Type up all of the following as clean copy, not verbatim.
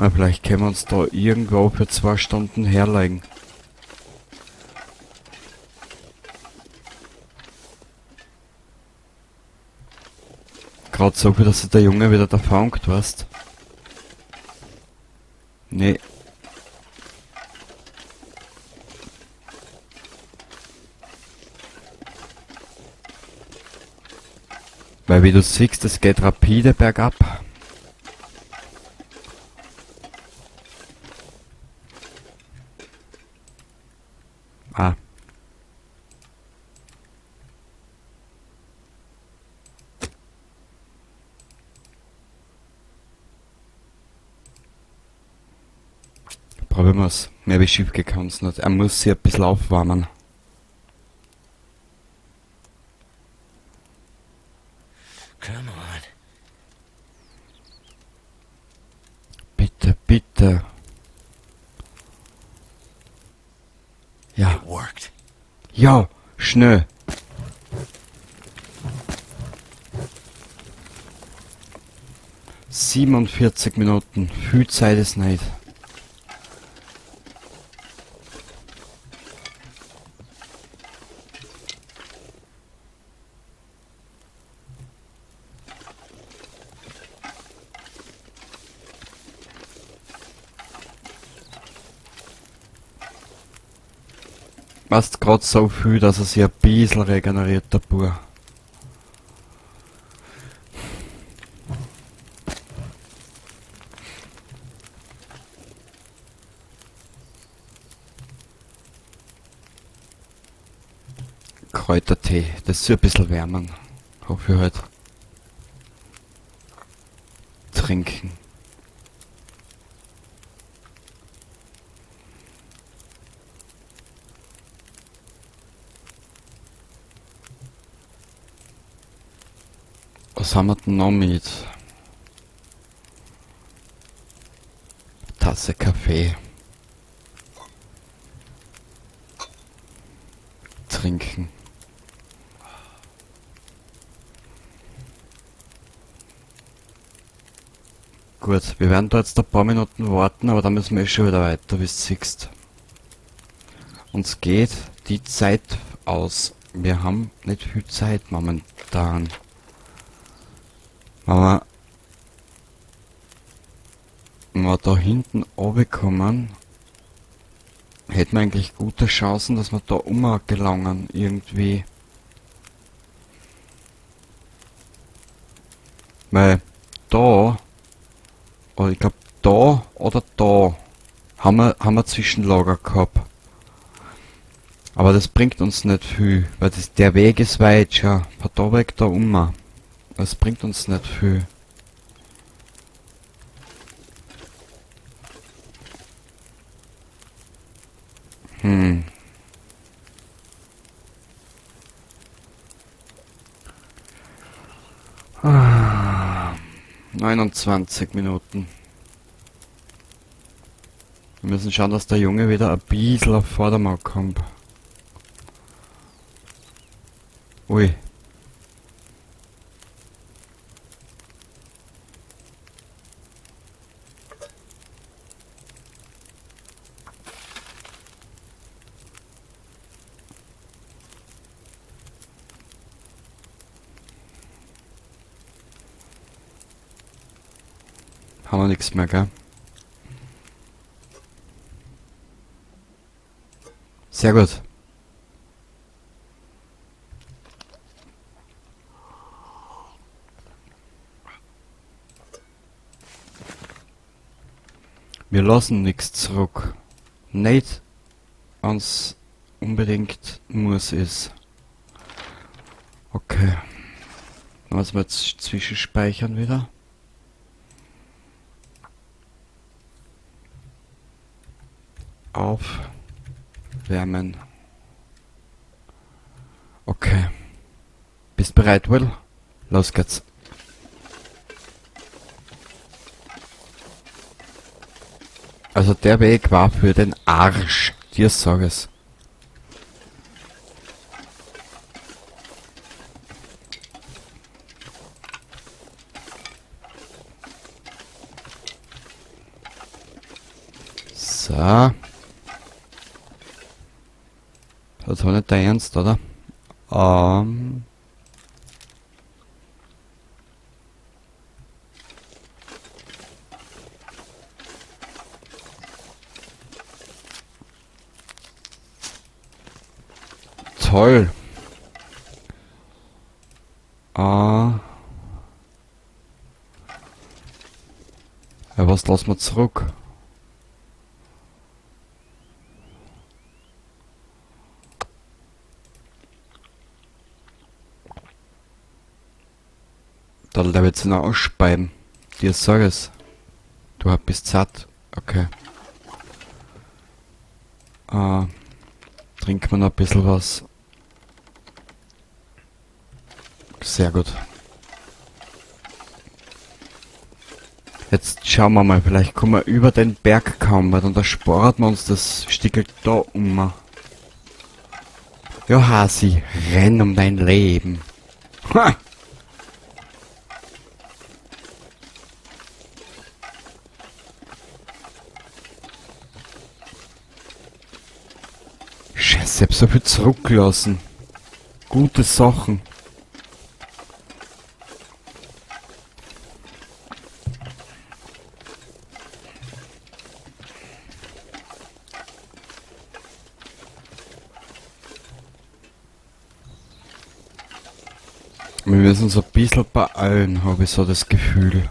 Na, vielleicht können wir uns da irgendwo für 2 Stunden herlegen. Gerade so viel, dass sich der Junge wieder da fangt, weißt? Nee. Weil wie du siehst, es geht rapide bergab. Ah. Probieren wir's. Mehr wie schief gehen kann's nicht. Er muss sich ein bisschen aufwärmen. Come on. Bitte, bitte. Ja. It worked. Ja, schnell. 47 Minuten. Viel Zeit ist nicht. Passt grad so viel, dass er sich ein bisschen regeneriert, der Bub. Kräutertee, das soll ein bisschen wärmen. Hoffe ich halt. Trinken. Was haben wir denn noch mit? Tasse Kaffee. Trinken. Gut, wir werden da jetzt ein paar Minuten warten, aber dann müssen wir eh schon wieder weiter, wie du siehst. Uns geht die Zeit aus. Wir haben nicht viel Zeit momentan. Aber wenn wir da hinten runterkommen, hätten wir eigentlich gute Chancen, dass wir da gelangen irgendwie. Weil da, oder ich glaub da oder da, haben wir Zwischenlager gehabt. Aber das bringt uns nicht viel, weil der Weg ist weit, schau. Von da weg da um. Das bringt uns nicht viel. Ah, 29 Minuten. Wir müssen schauen, dass der Junge wieder ein bisschen auf Vordermann kommt. Ui. Haben wir nichts mehr, gell? Sehr gut. Wir lassen nichts zurück. Nicht, wenn's unbedingt muss ist. Okay. Dann müssen wir jetzt zwischenspeichern wieder. Aufwärmen. Okay. Bist bereit, Will? Los geht's. Also der Weg war für den Arsch. Dir sag es. So. Das war nicht der Ernst, oder? Toll. Ja, was lassen wir zurück? Da wird sie noch ausspeiben. Dir sag es. Du bist satt. Okay. Trinken wir noch ein bisschen was. Sehr gut. Jetzt schauen wir mal, vielleicht kommen wir über den Berg kaum, weil dann da spart wir uns das Stickel da um. Ja, Hasi, renn um dein Leben. Ha! Scheiße, ich hab so viel zurückgelassen. Gute Sachen. Wir müssen uns ein bisschen beeilen, habe ich so das Gefühl.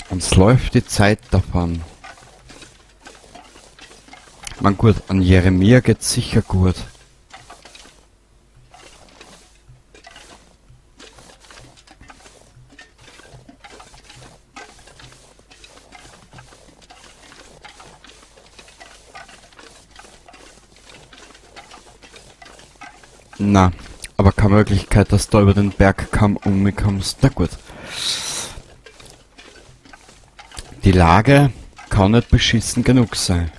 Uns läuft die Zeit davon. Man gut, an Jeremia geht's sicher gut. Na, aber keine Möglichkeit, dass du über den Bergkamm umkommst. Na gut. Die Lage kann nicht beschissen genug sein.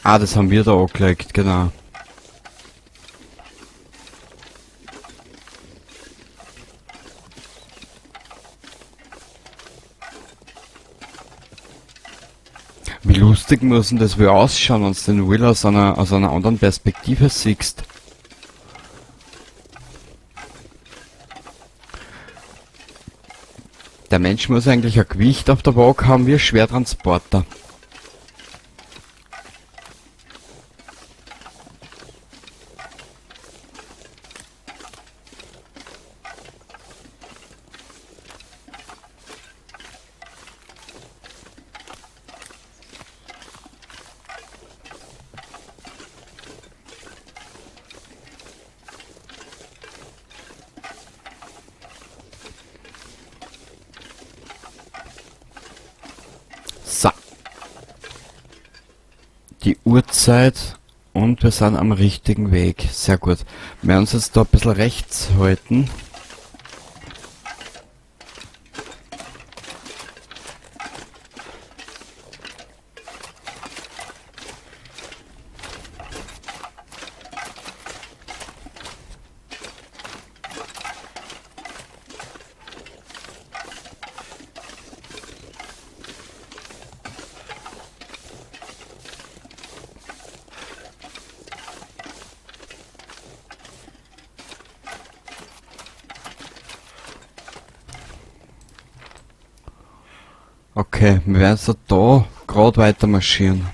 Ah, das haben wir da angelegt, genau. Wie lustig muss denn das wohl ausschauen, wenn du den Will aus einer anderen Perspektive siehst? Der Mensch muss eigentlich ein Gewicht auf der Waage haben wie ein Schwertransporter. So. Die Uhrzeit und wir sind am richtigen Weg. Sehr gut. Wir werden uns jetzt da ein bisschen rechts halten. Okay, wir werden jetzt da grad weiter marschieren.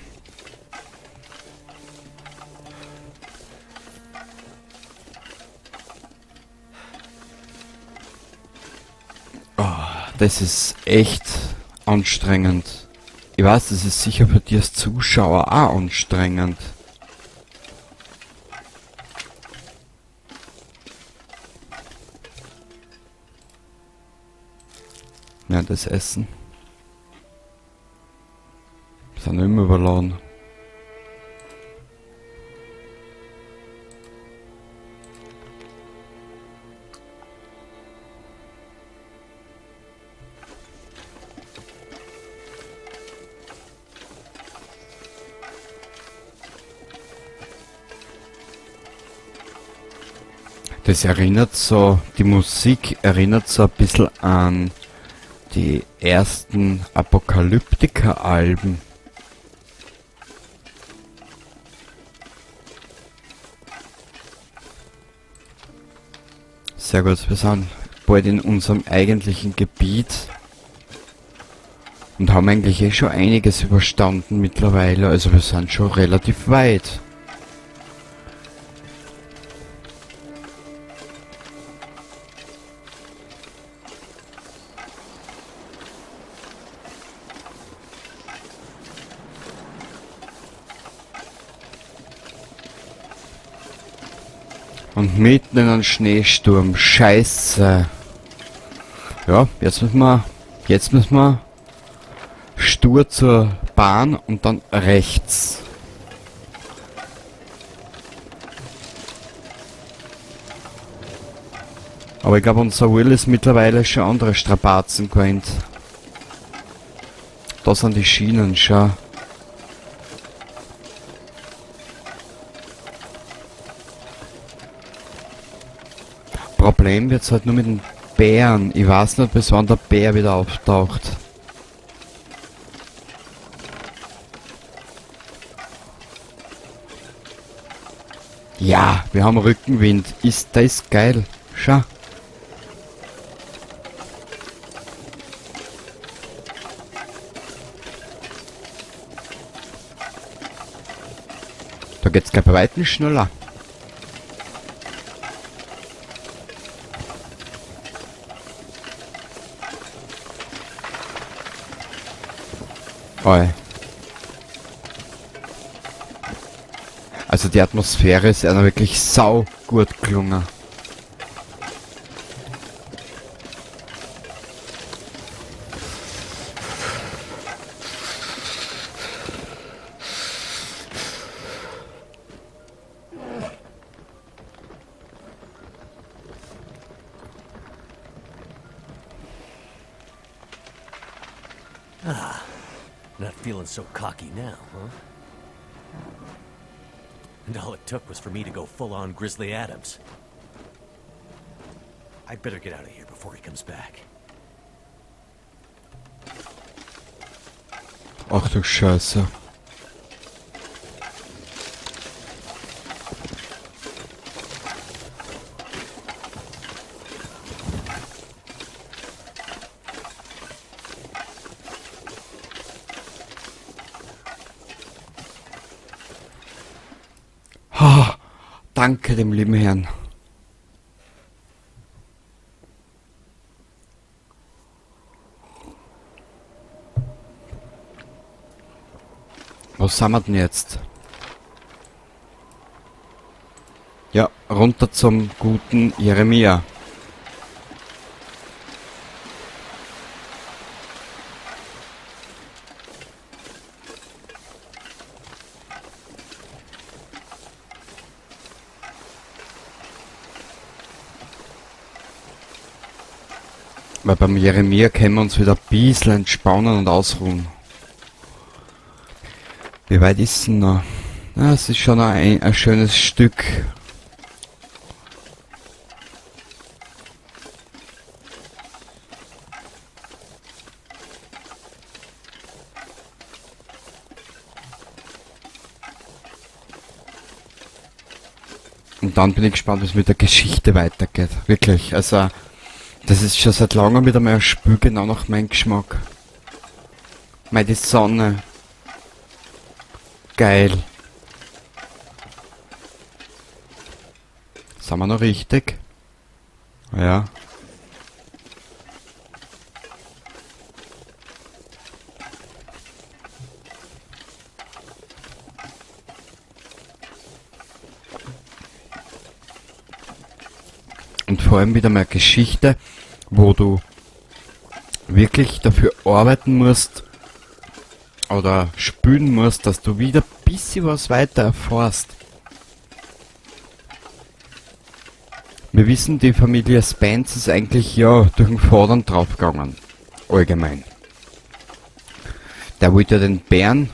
Oh, das ist echt anstrengend. Ich weiß, das ist sicher für dich als Zuschauer auch anstrengend. Ja, das Essen. Sind immer überladen. Das erinnert so, die Musik erinnert so ein bisschen an die ersten Apokalyptica-Alben. Sehr gut, wir sind bald in unserem eigentlichen Gebiet und haben eigentlich eh schon einiges überstanden mittlerweile, also wir sind schon relativ weit. Und mitten in einem Schneesturm. Scheiße. Ja, jetzt müssen wir stur zur Bahn und dann rechts. Aber ich glaube, unser Will ist mittlerweile schon andere Strapazen gewöhnt. Da sind die Schienen schon. Problem wird's halt nur mit den Bären. Ich weiß nicht, bis wann der Bär wieder auftaucht. Ja, wir haben Rückenwind. Ist das geil? Schau. Da geht's gleich bei weitem schneller. Oi. Also die Atmosphäre ist einer wirklich sau gut gelungen. Ah, not feeling so cocky now, huh? And all it took was for me to go full-on Grizzly Adams. I'd better get out of here before he comes back. Ach du Scheiße. Ha, danke dem lieben Herrn. Was sind wir denn jetzt? Ja, runter zum guten Jeremia. Weil beim Jeremia können wir uns wieder ein bisschen entspannen und ausruhen. Wie weit ist denn noch? Ja, es ist schon ein schönes Stück. Und dann bin ich gespannt, wie es mit der Geschichte weitergeht. Wirklich, also das ist schon seit langem wieder mal ein Spiel genau nach meinem Geschmack. Mei, die Sonne. Geil. Sind wir noch richtig? Ja. Und vor allem wieder mal eine Geschichte, wo du wirklich dafür arbeiten musst oder spülen musst, dass du wieder ein bisschen was weiter erfährst. Wir wissen, die Familie Spence ist eigentlich ja durch den Vater draufgegangen. Allgemein. Der wollte ja den Bären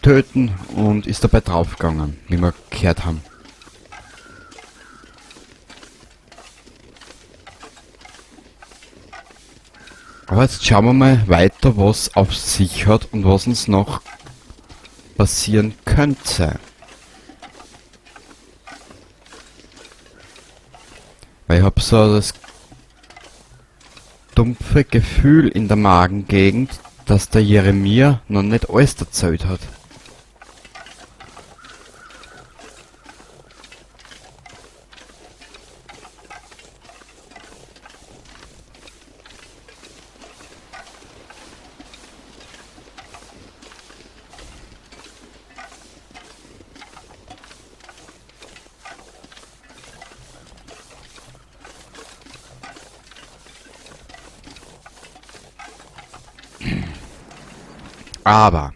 töten und ist dabei draufgegangen, wie wir gehört haben. Aber jetzt schauen wir mal weiter, was auf sich hat und was uns noch passieren könnte. Weil ich habe so das dumpfe Gefühl in der Magengegend, dass der Jeremia noch nicht alles erzählt hat. Aber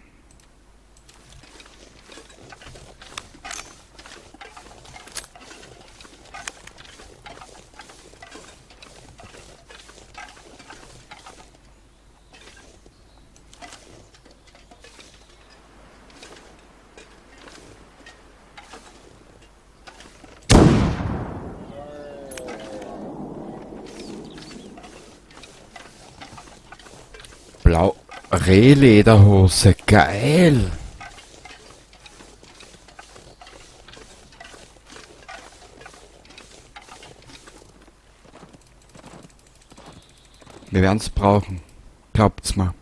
blau Rehlederhose, geil! Wir werden's brauchen. Glaubt's mir.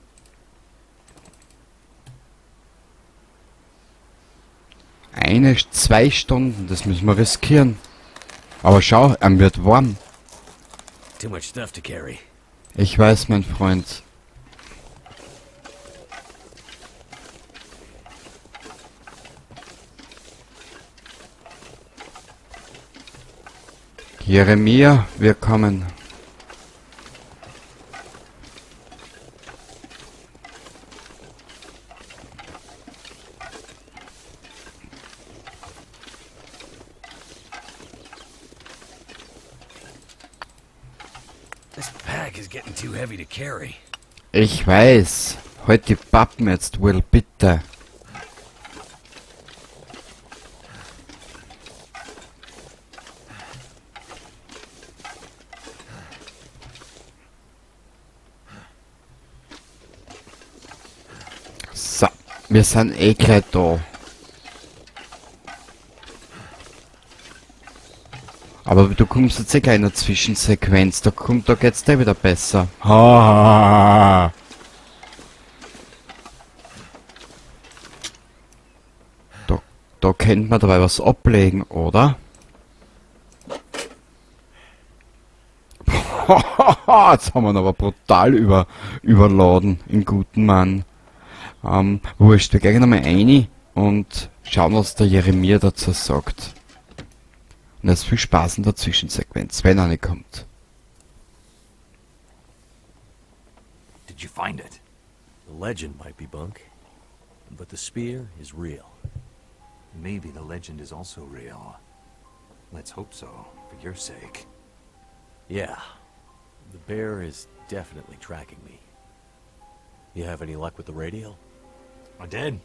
Eine, 2 Stunden, das müssen wir riskieren. Aber schau, er wird warm. Too much stuff to carry. Ich weiß, mein Freund. Jeremia, wir kommen. This pack is getting too heavy to carry. Ich weiß. Halt die Pappen jetzt, Will, bitte. So, wir sind eh gleich da. Aber du kommst jetzt eh gleich in der Zwischensequenz. Da geht's dir wieder besser. Ha, ha, ha. Da könnte man dabei was ablegen, oder? Jetzt haben wir ihn aber brutal überladen, im guten Mann. Wurscht, wir gehen nochmal rein und schauen, was der Jeremia dazu sagt. Und jetzt viel Spaß in der Zwischensequenz, wenn eine kommt. Did you find it? The legend might be bunk, but the spear is real. Maybe the legend is also real. Let's hope so, for your sake. Yeah. The bear is definitely tracking me. You have any luck with the radio? I did.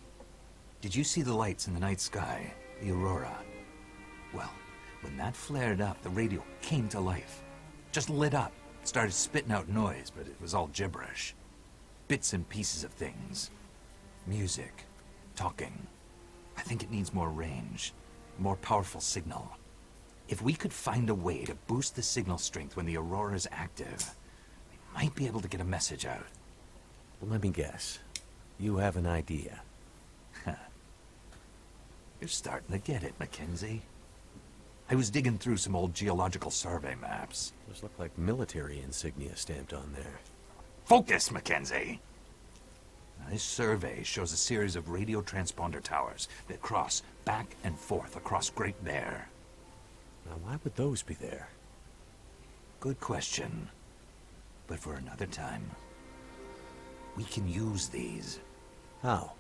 Did you see the lights in the night sky? The aurora? Well, when that flared up, the radio came to life. Just lit up. Started spitting out noise, but it was all gibberish. Bits and pieces of things. Music. Talking. I think it needs more range. More powerful signal. If we could find a way to boost the signal strength when the aurora is active, we might be able to get a message out. Let me guess. You have an idea. You're starting to get it, Mackenzie. I was digging through some old geological survey maps. Those look like military insignia stamped on there. Focus, Mackenzie! Now, this survey shows a series of radio transponder towers that cross back and forth across Great Bear. Now, why would those be there? Good question. But for another time. We can use these. How?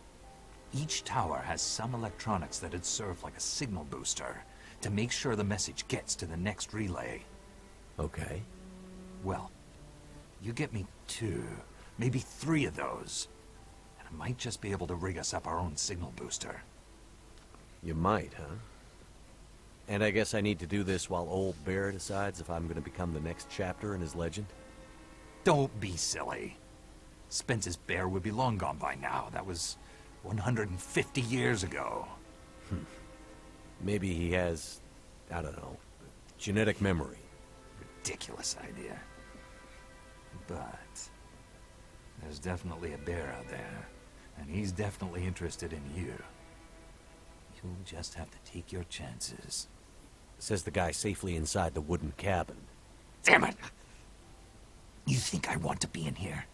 Each tower has some electronics that'd serve like a signal booster to make sure the message gets to the next relay. Okay. Well, you get me 2, maybe 3 of those, and I might just be able to rig us up our own signal booster. You might, huh? And I guess I need to do this while old Bear decides if I'm going to become the next chapter in his legend? Don't be silly. Spence's bear would be long gone by now. That was 150 years ago. Maybe he has, I don't know, genetic memory. Ridiculous idea. But there's definitely a bear out there, and he's definitely interested in you. You'll just have to take your chances. Says the guy safely inside the wooden cabin. Damn it! You think I want to be in here?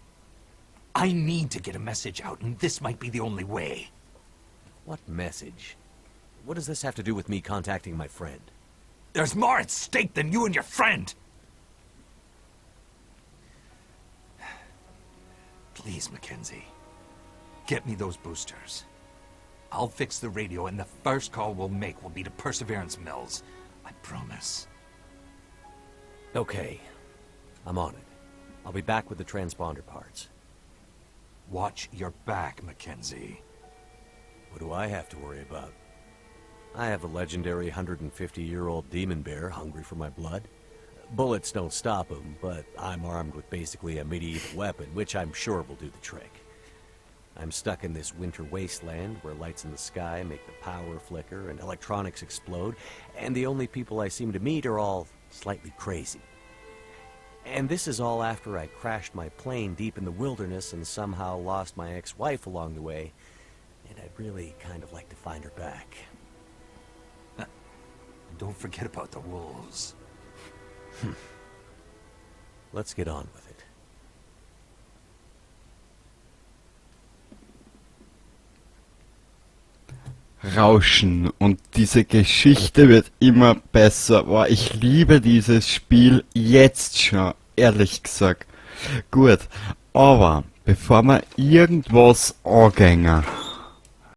I need to get a message out, and this might be the only way. What message? What does this have to do with me contacting my friend? There's more at stake than you and your friend! Please, Mackenzie. Get me those boosters. I'll fix the radio, and the first call we'll make will be to Perseverance Mills. I promise. Okay. I'm on it. I'll be back with the transponder parts. Watch your back, Mackenzie. What do I have to worry about? I have a legendary 150-year-old demon bear hungry for my blood. Bullets don't stop him, but I'm armed with basically a medieval weapon, which I'm sure will do the trick. I'm stuck in this winter wasteland where lights in the sky make the power flicker and electronics explode, and the only people I seem to meet are all slightly crazy. And this is all after I crashed my plane deep in the wilderness and somehow lost my ex-wife along the way, and I'd really kind of like to find her back. And don't forget about the wolves. Let's get on with it. Rauschen und diese Geschichte wird immer besser. Boah, ich liebe dieses Spiel jetzt schon, ehrlich gesagt. Gut, aber bevor wir irgendwas angängen,